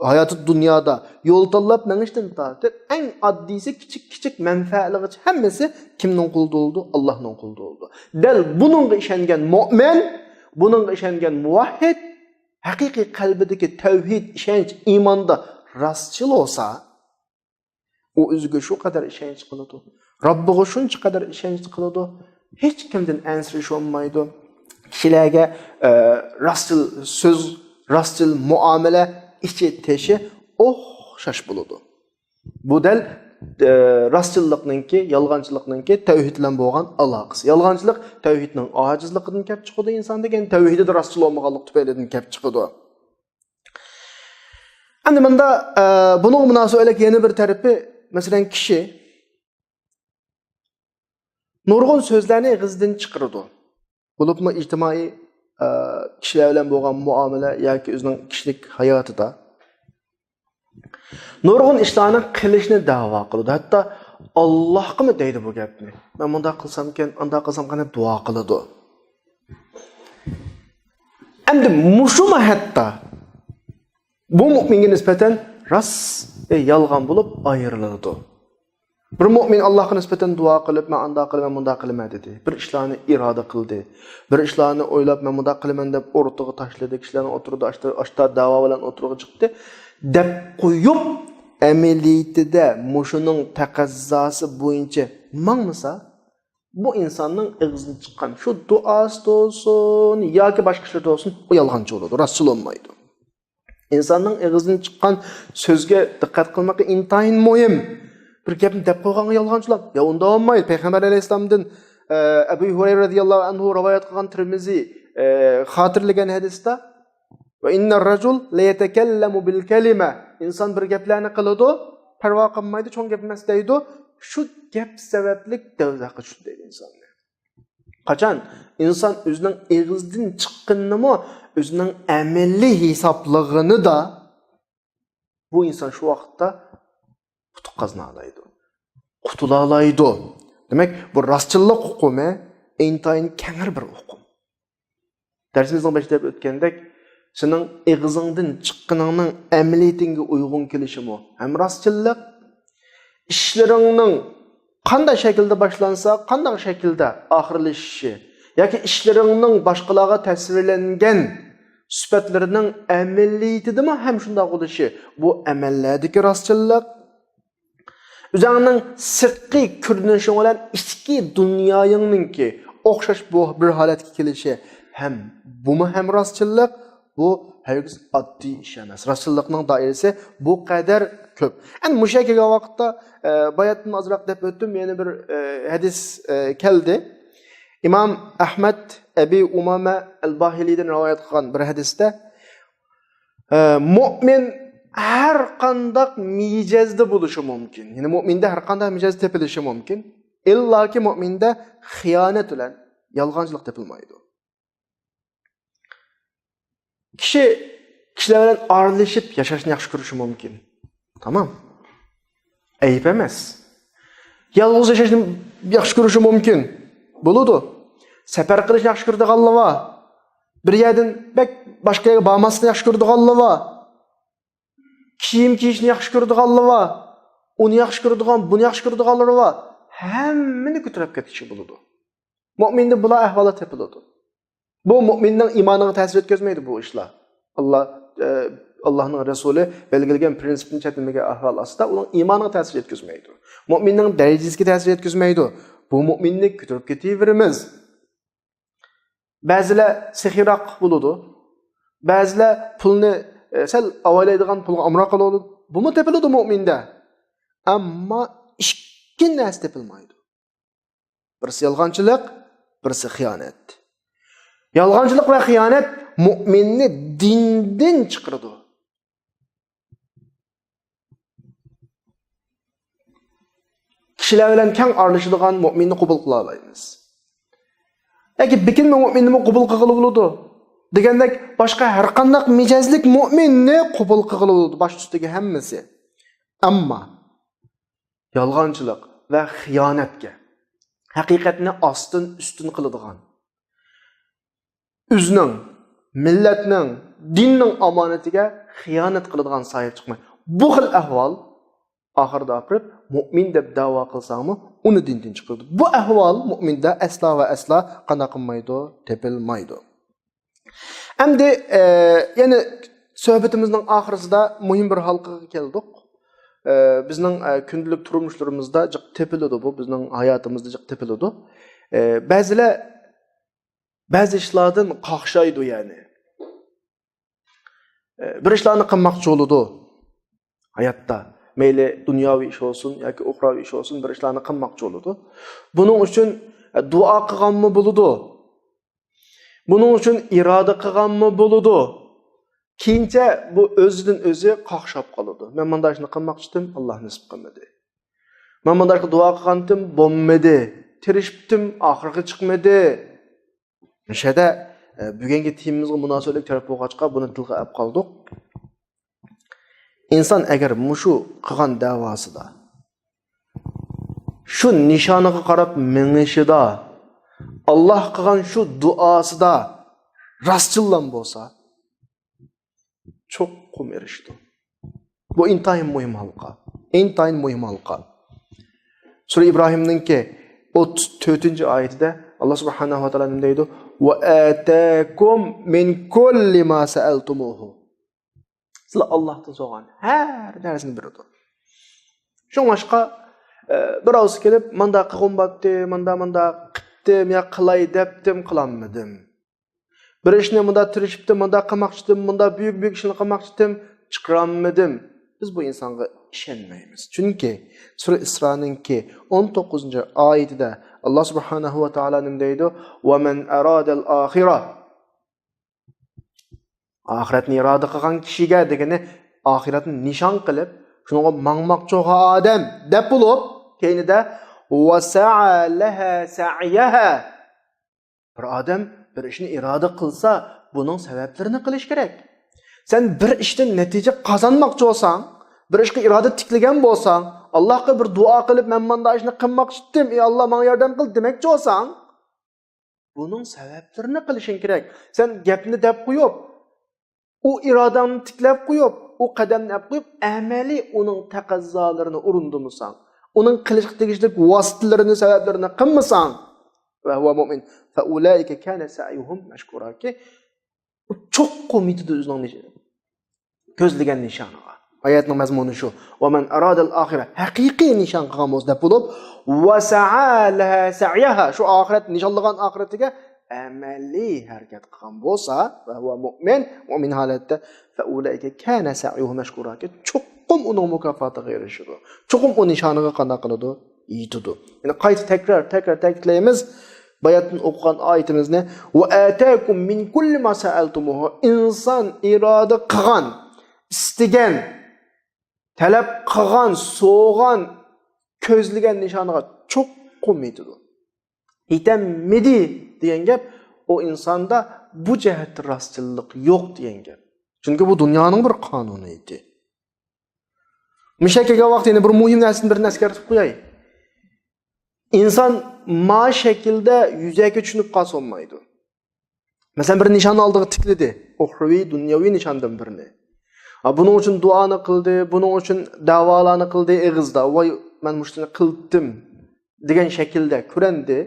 ھاياتى دۇنيادا يول تاللاپ مېڭىشتىن تارتىپ، ئەڭ ئاددىيسى كىچىك-كىچىك مەنپەئەتلىرىگىچە ھەممىسى كىمنىڭ قولىدا بولىدۇ؟ ئاللاھنىڭ قولىدا بولىدۇ. دەل بۇنىڭغا ئىشەنگەن مۆمىن، بۇنىڭغا ئىشەنگەن مۇۋەھھىد، ھەقىقىي قەلبىدىكى تەۋھىد، ئىشەنچ، ئىماندا راستچىل بولسا، ئۇ ئۆزىگە شۇ قەدەر ئىشەنچ قىلىدۇ. رەببىغا شۇنچە قەدەر ئىشەنچ قىلىدۇ. ھېچكىمدىن ئەنسىرىشى بولمايدۇ. كىشىلەرگە، ئە، راستچىل سۆز، راستچىل مۇئامىلە، ئىچى تېشى ئوخشاش بولىدۇ. بۇ دەل، ئە، راستچىللىقنىڭكى، يالغانچىلىقنىڭكى تەۋھىد بىلەن بولغان ئالاقىسى. يالغانچىلىق تەۋھىدنىڭ ئاجىزلىقىدىن كەپ چىقىدۇ، ئىنسان دېگەن تەۋھىدىدە راستچىل بولمىغانلىق تۈپەيلىدىن كەپ چىقىدۇ. ئەمدى مۇندا، ئە، بۇنىڭغا مۇناسىۋەتلىك يەنە بىر تەرىپى، مەسىلەن، كىشى نۇرغۇن سۆزلەرنى ئېغىزىدىن چىقىرىدۇ. بولۇپمۇ ئىجتىمائىي، ئە، كىشىلەر بىلەن بولغان مۇئامىلە ياكى ئۆزىنىڭ كىشىلىك ھاياتىدا نۇرغۇن ئىشلارنى قىلىشنى دەۋا قىلىدۇ. ھەتتا ئاللاھقىمۇ دەيدۇ بۇ گەپنى. مەن مۇنداق قىلسامكەن، ئانداق قىلسامكەن دەپ دۇئا قىلىدۇ. ئەمدى مۇشۇمۇ ھەتتا بۇ مۆمىنگە نىسبەتەن راست ۋە يالغان بولۇپ ئايرىلىدۇ. بىر مۆمىن ئاللاھقا نىسبەتەن دۇئا قىلىپ، مەن ئانداق قىلىمەن، مۇنداق قىلىمەن دېدى. بىر ئىشلارنى ئىرادە قىلدى. بىر ئىشلارنى ئويلاپ، مەن مۇنداق قىلىمەن دەپ ئورتىغا تاشلىدى. كىشىلەرنىڭ ئوتتۇرىدا ئاشتا، ئاشتا دەۋا بىلەن ئوتتۇرىغا چىقتى. دەپ قويۇپ، ئەمەلىيىتىدە مۇشۇنىڭ تەقەززاسى بويىچە ماڭمىسا، بۇ ئىنساننىڭ ئېغىزىدىن چىققان شۇ دۇئاسى بولسۇن ياكى باشقا ئىشلىرى بولسۇن، ئۇ يالغانچى بولىدۇ، راستچىل بولمايدۇ. ئىنساننىڭ ئېغىزىدىن چىققان سۆزگە دىققەت قىلماقى ئىنتايىن مۇھىم. بىر گەپنى دەپ قويغانغا يالغانچىلاپ، يا ئۇنداق بولمايدۇ. پەيغەمبەر ئەلەيھىسسالامدىن، ئە، ئەبۇ ھۇرەيرە رەزىياللاھۇ ئەنھۇ رىۋايەت قىلغان تىرمىزى، ئە، خاتىرىلىگەن ھەدىستە، «ۋە ئىننەر رەجۇل لەيەتەكەللەمۇ بىل كەلىمە.» ئىنسان بىر گەپلەرنى قىلىدۇ، پەرۋا قىلمايدۇ، چوڭ گەپ ئەمەس دەيدۇ. شۇ گەپ سەۋەبلىك دوزاخقا چۈشىدۇ دەيدۇ ئىنسان. قاچان ئىنسان ئۆزىنىڭ ئېغىزىدىن چىققىنىنىمۇ ئۆزىنىڭ ئەمەلىي ھېسابلىغىنىدا، بۇ ئىنسان شۇ ۋاقىتتا ئۇتۇق قازىنالايدۇ، قۇتۇلالايدۇ. دېمەك، بۇ راستچىللىق ئۇقۇمى ئىنتايىن كەڭرى بىر ئۇقۇم. دەرسىمىزنىڭ بېشىدا دەپ ئۆتكەندەك، سېنىڭ ئېغىزىڭدىن چىققىنىڭنىڭ ئەمەلىيىتىڭگە ئۇيغۇن كېلىشىمۇ ھەم راستچىللىق، ئىشلىرىڭنىڭ قانداق شەكىلدە باشلانسا، قانداق شەكىلدە ئاخىرلىشىشى ياكى ئىشلىرىڭنىڭ باشقىلارغا تەسۋىرلەنگەن سۈپەتلىرىنىڭ ئەمەلىيىتىدىمۇ ھەم شۇنداق بولۇشى، بۇ ئەمەللەردىكى راستچىللىق. ئۆزۈڭنىڭ سىرتقى كۆرۈنۈشۈڭ بىلەن ئىچكى دۇنيايىڭنىڭكى ئوخشاش بۇ بىر ھالەتكە كېلىشى ھەم بۇمۇ ھەم راستچىللىق، بۇ ھەرگىز ئاددىي ئىش ئەمەس. راستچىللىقنىڭ دائىرىسى بۇ قەدەر كۆپ. ئەنە مۇشۇ يەرگە كەلگەن ۋاقىتتا، ئە، باياتتىن ئازراق دەپ ئۆتتۈم، يەنە بىر، ئە، ھەدىس، ئە، كەلدى. ئىمام ئەھمەد ئەبى ئۇمامە ئەل باھىلىدىن رىۋايەت قىلغان بىر ھەدىستە، ئە، مۇئمىن ھەر قانداق مىجەزدە بولۇشى مۇمكىن. يەنى مۇئمىندە ھەر قانداق مىجەز تېپىلىشى مۇمكىن. ئىللاكى مۇئمىندە خىيانەت بىلەن يالغانچىلىق تېپىلمايدۇ. كىشى كىشىلەر بىلەن ئارىلىشىپ ياشاشنى ياخشى كۆرۈشى مۇمكىن. تامام. ئەيىب ئەمەس. يالغۇز ياشاشنى ياخشى كۆرۈشى مۇمكىن. بولىدۇ. سەپەر قىلىشنى ياخشى كۆرىدىغانلار بار. بىر يەردىن بەك باشقا يەرگە بارماسلىقنى ياخشى كۆرىدىغانلار بار. كىيىم كىيىشنى ياخشى كۆرىدىغانلار بار. ئۇنى ياخشى كۆرىدىغان، بۇنى ياخشى كۆرىدىغانلار بار. ھەممىنى كۆتۈرۈپ كەتكۈچى بولىدۇ. مۇئمىندا بۇلار ئەھۋاللار تېپىلىدۇ. بۇ مۇئمىننىڭ ئىمانىغا تەسىر يەتكۈزمەيدۇ بۇ ئىشلار. ئاللا، ئە، ئاللانىڭ رەسۇلى بەلگىلىگەن پرىنسىپنى چەتنىمىگەن ئەھۋال ئاستىدا ئۇنىڭ ئىمانىغا تەسىر يەتكۈزمەيدۇ. مۇئمىننىڭ دەرىجىسىگە تەسىر يەتكۈزمەيدۇ. بۇ مۇئمىننى كۆتۈرۈپ كېتىۋېرىمىز. بەزىلەر سېخىيراق بولىدۇ. بەزىلەر پۇلنى، ئە، سەل ئاۋايلايدىغان پۇلغا ئامراق قىلىدۇ. بۇمۇ تېپىلىدۇ مۇئمىندە. ئەمما ئىككى نەرسە تېپىلمايدۇ. بىرسى يالغانچىلىق، بىرسى خىيانەت. يالغانچىلىق ۋە خىيانەت مۇئمىننى دىندىن چىقىرىدۇ. كىشىلەر بىلەن كەڭ ئارىلىشىدىغان مۇئمىننى قوبۇل قىلالايمىز. ياكى بېكىنمە مۇئمىننىمۇ قوبۇل قىلغىلى بولىدۇ. دېگەندەك، باشقا ھەر قانداق مىجەزلىك مۇئمىننى قوبۇل قىلغىلى بولىدۇ، باش ئۈستىگە ھەممىسى. ئەمما يالغانچىلىق ۋە خىيانەتكە، ھەقىقەتنى ئاستىن ئۈستۈن قىلىدىغان، ئۆزىنىڭ، مىللەتنىڭ، دىننىڭ ئامانىتىگە خىيانەت قىلىدىغان ساھىب چىقماي. بۇ خىل ئەھۋال ئاخىرىدا ئاپىرىپ، مۇئمىن دەپ دەۋا قىلساڭمۇ، ئۇنى دىندىن چىقىرىدۇ. بۇ ئەھۋال مۇئمىندا ئەسلا ۋە ئەسلا قانداق قىلمايدۇ؟ تېپىلمايدۇ. ئەمدى، ئە، يەنە سۆھبىتىمىزنىڭ ئاخىرىسىدا مۇھىم بىر ھالقىغا كەلدۇق. ئە، بىزنىڭ، ئە، كۈندىلىك تۇرمۇشلىرىمىزدا جىق تېپىلىدۇ بۇ، بىزنىڭ ھاياتىمىزدا جىق تېپىلىدۇ. ئە، بەزىلەر بەزى ئىشلاردىن قاقشايدۇ، يەنى. ئە، بىر ئىشلارنى قىلماقچى بولىدۇ ھاياتتا. مەيلى دۇنياۋى ئىش بولسۇن ياكى ئۇخراۋى ئىش بولسۇن، بىر ئىشلارنى قىلماقچى بولىدۇ. بۇنىڭ ئۈچۈن، ئە، دۇئا قىلغانمۇ بولىدۇ. بۇنىڭ ئۈچۈن ئىرادە قىلغانمۇ بولىدۇ. كېيىنچە بۇ ئۆزىدىن ئۆزى قاقشاپ قالىدۇ. مەن مۇنداق ئىشنى قىلماقچىدىم، ئاللا نېسىپ قىلمىدى. مەن مۇنداق دۇئا قىلغانتىم، بولمىدى. تىرىشىپتىم، ئاخىرىغا چىقمىدى. مۇشۇ يەردە، ئە، بۈگۈنكى تېمىمىزغا مۇناسىۋەتلىك تەرەپ بولغاچقا، بۇنى تىلغا ئەپ قالدۇق. ئىنسان ئەگەر مۇشۇ قىلغان دەۋاسىدا، شۇ نىشانىغا قاراپ مېڭىشىدا، ئاللاھ قىلغان شۇ دۇئاسىدا راستچىللام بولسا، چوقۇم ئېرىشىدۇ. بۇ ئىنتايىن مۇھىم ھالقا. ئىنتايىن مۇھىم ھالقا. سۈرە ئىبراھىمنىڭكى ئوتتۇز تۆتىنچى ئايىتىدە ئاللا سۇبھانەھۇ ۋە تائالا نېمە دەيدۇ؟ «ۋە ئاتاكۇم مىن كۇللى ما سەئەلتۇمۇھۇ.» سىلەر ئاللاھتىن سورىغان ھەر نەرسىنى بېرىدۇ. شۇڭلاشقا، ئە، بىراۋسى كېلىپ، ماندا قىلغۇم باتتى، ماندا، ماندا قىپتىم، يا قىلاي دەپتىم، قىلالمىدىم. بىر ئىشنى مۇنداق تىرىشىپتىم، مۇنداق قىلماقچىدىم، مۇنداق بۈيۈك، بۈيۈك ئىشنى قىلماقچىدىم، چىقىرالمىدىم. بىز بۇ ئىنسانغا ئىشەنمەيمىز. چۈنكى سۈرە ئىسرانىڭكى ئون توققۇزىنچى ئايىتىدە ئاللا سۇبھانەھۇ ۋە تائالا نېمە دەيدۇ؟ «وَمَنْ أَرَادَ الْآخِرَةَ» ئاخىرەتنى ئىرادە قىلغان كىشىگە دېگىنى ئاخىرەتنى نىشان قىلىپ، شۇنىڭغا ماڭماقچى بولغان ئادەم دەپ بولۇپ، كەينىدە «وَسَعَى لَهَا سَعْيَهَا». بىر ئادەم بىر ئىشنى ئىرادە قىلسا، بۇنىڭ سەۋەبلىرىنى قىلىش كېرەك. سەن بىر ئىشتىن نەتىجە قازانماقچى بولساڭ، بىر ئىشقا ئىرادە تىكلىگەن بولساڭ، ئاللاھقا بىر دۇئا قىلىپ، «مەن مانداق ئىشنى قىلماقچى ئىدىم، ئى ئاللا، ماڭا ياردەم قىل» دېمەكچى بولساڭ، بۇنىڭ سەۋەبلىرىنى قىلىشىڭ كېرەك. سەن گەپنى دەپ قويۇپ، ئۇ ئىرادەڭنى تىكلەپ قويۇپ، ئۇ قەدەمنى ئەپ قويۇپ، ئەمەلىي ئۇنىڭ تەقەززالىرىنى ئورۇندىمىساڭ، ئۇنىڭ قىلىشقا تېگىشلىك ۋاسىتىلىرىنى، سەۋەبلىرىنى قىلمىساڭ، «وَهُوَ مُؤْمِنٌ فَأُولَئِكَ كَانَ سَعْيُهُمْ مَشْكُورًا» كى، ئۇ چوققا ئۇمىدىدۇ ئۆزىنىڭ نىش-، كۆزلىگەن نىشانىغا. ئايەتنىڭ مەزمۇنى شۇ. «وَمَنْ أَرَادَ الْآخِرَةَ»، ھەقىقىي نىشان قىلغان بولسا دەپ بولۇپ، «وَسَعَى لَهَا سَعْيَهَا»، شۇ ئاخىرەت، نىشانلىغان ئاخىرىتىگە ئەمەلىي ھەرىكەت قىلغان بولسا، «وَهُوَ مُؤْمِنٌ»، مۆمىن ھالەتتە، «فَأُولَئِكَ كَانَ سَعْيُهُمْ مَشْكُورًا» كى، چوقۇم ئۇنىڭ مۇكاپاتىغا ئېرىشىدۇ. چوقۇم ئۇ نىشانىغا قانداق قىلىدۇ؟ يېتىدۇ. يەنە قايتا تەكرار، تەكرار تەكىتلەيمىز. باياتتىن ئوقۇغان ئايىتىمىزنى، «وَآتَاكُمْ مِنْ كُلِّ مَا سَأَلْتُمُوهُ». ئىنسان ئىرادە قىلغان، ئىستىگەن، تەلەپ قىلغان، سوغان، كۆزلىگەن نىشانىغا چوقۇم يېتىدۇ. يېتەلمىدى دېگەن گەپ، ئۇ ئىنساندا بۇ جەھەتتە راستچىللىق يوق دېگەن گەپ. چۈنكى بۇ دۇنيانىڭ بىر قانۇنىيىتى. مۇشۇ كەلگەن ۋاقىتتا يەنە بىر مۇھىم نەرسىنى بىردىن ئەسكەرتىپ قوياي. ئىنسان ما شەكىلدە يۈزەكى چۈشىنىپ قالسا بولمايدۇ. مەسىلەن، بىر نىشاننى ئالدىغا تىكلىدى. ئۇخرىۋى، دۇنياۋى نىشاندىن بىرنى. ھا، بۇنىڭ ئۈچۈن دۇئانى قىلدى، بۇنىڭ ئۈچۈن دەۋالارنى قىلدى ئېغىزدا. «ۋاي، مەن مۇشۇنى قىلدىم» دېگەن شەكىلدە كۆرۈندى.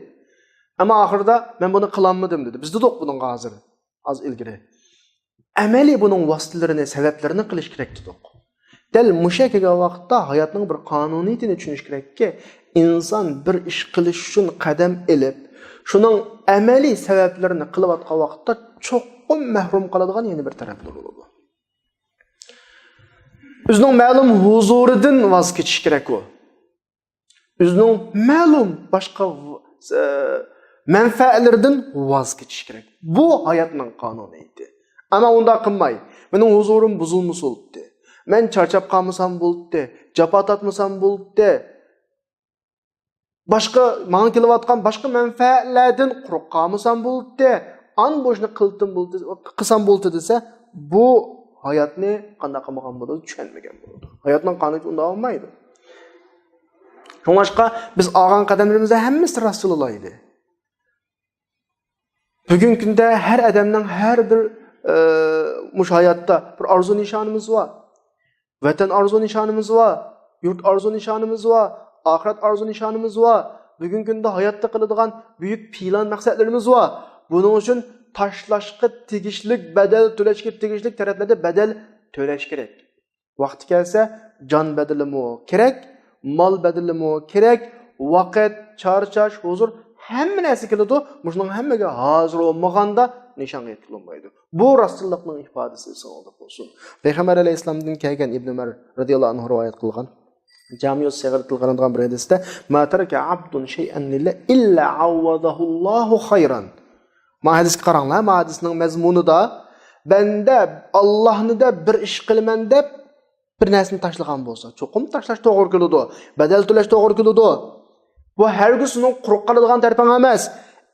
ئەمما ئاخىرىدا «مەن بۇنى قىلالمىدىم» دېدى. بىز دېدۇق بۇنىڭغا ھازىر. ئاز ئىلگىرى. ئەمەلىي بۇنىڭ ۋاسىتىلىرىنى، سەۋەبلىرىنى قىلىش كېرەك دېدۇق. دەل مۇشۇ كەلگەن ۋاقىتتا ھاياتنىڭ بىر قانۇنىيىتىنى چۈشىنىش كېرەككى، ئىنسان بىر ئىش قىلىش ئۈچۈن قەدەم ئېلىپ، شۇنىڭ ئەمەلىي سەۋەبلىرىنى قىلىۋاتقان ۋاقىتتا چوقۇم مەھرۇم قالىدىغان يەنە بىر تەرەپلىرى بولىدۇ. ئۆزىنىڭ مەلۇم ھۇزۇرىدىن ۋاز كېچىش كېرەك ئۇ. ئۆزىنىڭ مەلۇم باشقا، ئە، مەنپەئەتلىرىدىن ۋاز كېچىش كېرەك. بۇ ھاياتنىڭ قانۇنىيىتى. ئەمما ئۇنداق قىلماي، مېنىڭ ھۇزۇرۇم بۇزۇلمىسۇن بولدى. مەن چارچاپ قالمىسام بولدى. جاپا تارتمىسام بولدى. باشقا، ماڭا كېلىۋاتقان باشقا مەنپەئەتلەردىن قۇرۇق قالمىسام بولدى. ئان بۇ ئىشنى قىلتىم بولدى، قىلسام بولدى دېسە، بۇ ھاياتنى قانداق قىلمىغان بولىدۇ؟ چۈشەنمىگەن بولىدۇ. ھاياتنىڭ قانۇنىيىتى ئۇنداق بولمايدۇ. شۇڭلاشقا بىز ئالغان قەدەملىرىمىزدە ھەممىسى راستچىل بولايلى. بۈگۈنكى كۈندە ھەر ئادەمنىڭ ھەر بىر، ئە، مۇشۇ ھاياتتا بىر ئارزۇ نىشانىمىز بار. ۋەتەن ئارزۇ نىشانىمىز بار. يۇرت ئارزۇ نىشانىمىز بار. ئاخىرەت ئارزۇ نىشانىمىز بار. بۈگۈنكى كۈندە ھاياتتا قىلىدىغان بۈيۈك پىلان مەقسەتلىرىمىز بار. بۇنىڭ ئۈچۈن تاشلاشقا تېگىشلىك بەدەل، تۆلەشكە تېگىشلىك تەرەپلەردە بەدەل تۆلەش كېرەك. ۋاقتى كەلسە، جان بەدىلىمۇ كېرەك، مال بەدىلىمۇ كېرەك، ۋاقىت، چارچاش، ھۇزۇر، ھەممە نەرسە كېلىدۇ. مۇشۇنىڭ ھەممىگە ھازىر بولمىغاندا نىشانغا يېتىپ بولمايدۇ. بۇ راستچىللىقنىڭ ئىپادىسى ئېسىڭىزدە بولسۇن. پەيغەمبەر ئەلەيھىسسالامدىن كەلگەن ئىبنى ئۆمەر رەزىياللاھۇ ئەنھۇ رىۋايەت قىلغان، جامىئۇ سەغىردا تىلغا ئېلىنغان بىر ھەدىستە، «ما ترك عبد شيئا لله إلا عوضه الله خيرا». ما ھەدىسكە قاراڭلار، ما ھەدىسنىڭ مەزمۇنىدا بەندە ئاللاھنى دەپ بىر ئىش قىلىمەن دەپ بىر نەرسىنى تاشلىغان بولسا، چوقۇم تاشلاش توغرا كېلىدۇ، بەدەل تۆلەش توغرا كېلىدۇ. بۇ ھەرگىز سېنىڭ قۇرۇق قالىدىغان تەرىپىڭ ئەمەس.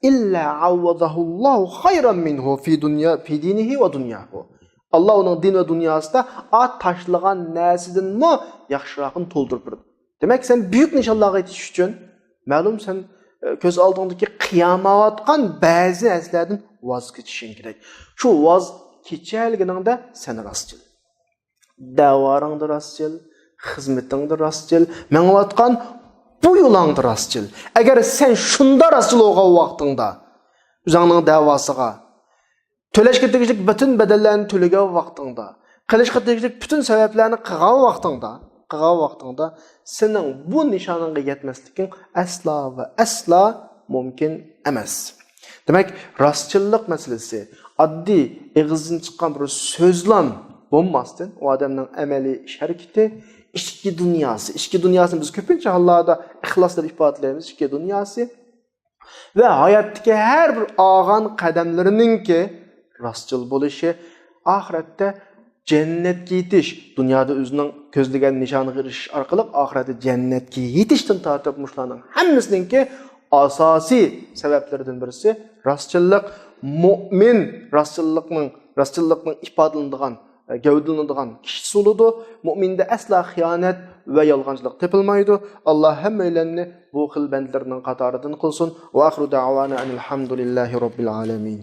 إلا عوضه الله خيرا منه في دنيا، في دينه ودنياه. ئاللا ئۇنىڭ دىن ۋە دۇنياسىدا ئا تاشلىغان نەرسىدىنمۇ ياخشىراقىنى تولدۇرۇپ بېرىدۇ. دېمەك، سەن بۈيۈك نىشانلارغا يېتىش ئۈچۈن، مەلۇم، سەن، ئە، كۆز ئالدىڭدىكى قىياماۋاتقان بەزى نەرسىلەردىن ۋاز كېچىشىڭ كېرەك. شۇ ۋاز كېچەلىگىنىڭدە سەن راستچىل. دەۋاڭدا راستچىل، خىزمىتىڭدە راستچىل، مېڭىۋاتقان بۇ يولۇڭدا راستچىل. ئەگەر سەن شۇنداق راستچىل بولغان ۋاقتىڭدا، ئۆزۈڭنىڭ دەۋاسىغا، تۆلەشكە تېگىشلىك پۈتۈن بەدەللەرنى تۆلىگەن ۋاقتىڭدا، قىلىشقا تېگىشلىك پۈتۈن سەۋەبلەرنى قىلغان ۋاقتىڭدا، قىلغان ۋاقتىڭدا سېنىڭ بۇ نىشانىڭغا يەتمەسلىكىڭ ئەسلا ۋە ئەسلا مۇمكىن ئەمەس. دېمەك، راستچىللىق مەسىلىسى ئاددىي ئېغىزدىن چىققان بىر سۆزلام بولماستىن، ئۇ ئادەمنىڭ ئەمەلىي ئىش ھەرىكىتى، ئىچكى دۇنياسى، ئىچكى دۇنياسىنى بىز كۆپىنچە ھاللاردا ئىخلاس دەپ ئىپادىلەيمىز، ئىچكى دۇنياسى ۋە ھاياتتىكى ھەر بىر ئالغان قەدەملىرىنىڭكى راستچىل بولۇشى، ئاخىرەتتە جەننەتكە يېتىش، دۇنيادا ئۆزىنىڭ كۆزلىگەن نىشانىغا ئېرىشىش ئارقىلىق ئاخىرەتتە جەننەتكە يېتىشتىن تارتىپ مۇشۇلارنىڭ ھەممىسىنىڭكى ئاساسىي سەۋەبلىرىدىن بىرسى راستچىللىق. مۇئمىن راستچىللىقنىڭ، راستچىللىقنىڭ ئىپادىلىنىدىغان، گەۋدىلىنىدىغان كىشىسى بولىدۇ. مۇئمىندە ئەسلا خىيانەت ۋە يالغانچىلىق تېپىلمايدۇ. ئاللا ھەممەيلەننى بۇ خىل بەندىلەرنىڭ قاتارىدىن قىلسۇن. ۋە ئاخىرۇ دەئۋانا ئەنىل ھەمدۇلىللاھى رەببىل ئالەمىن.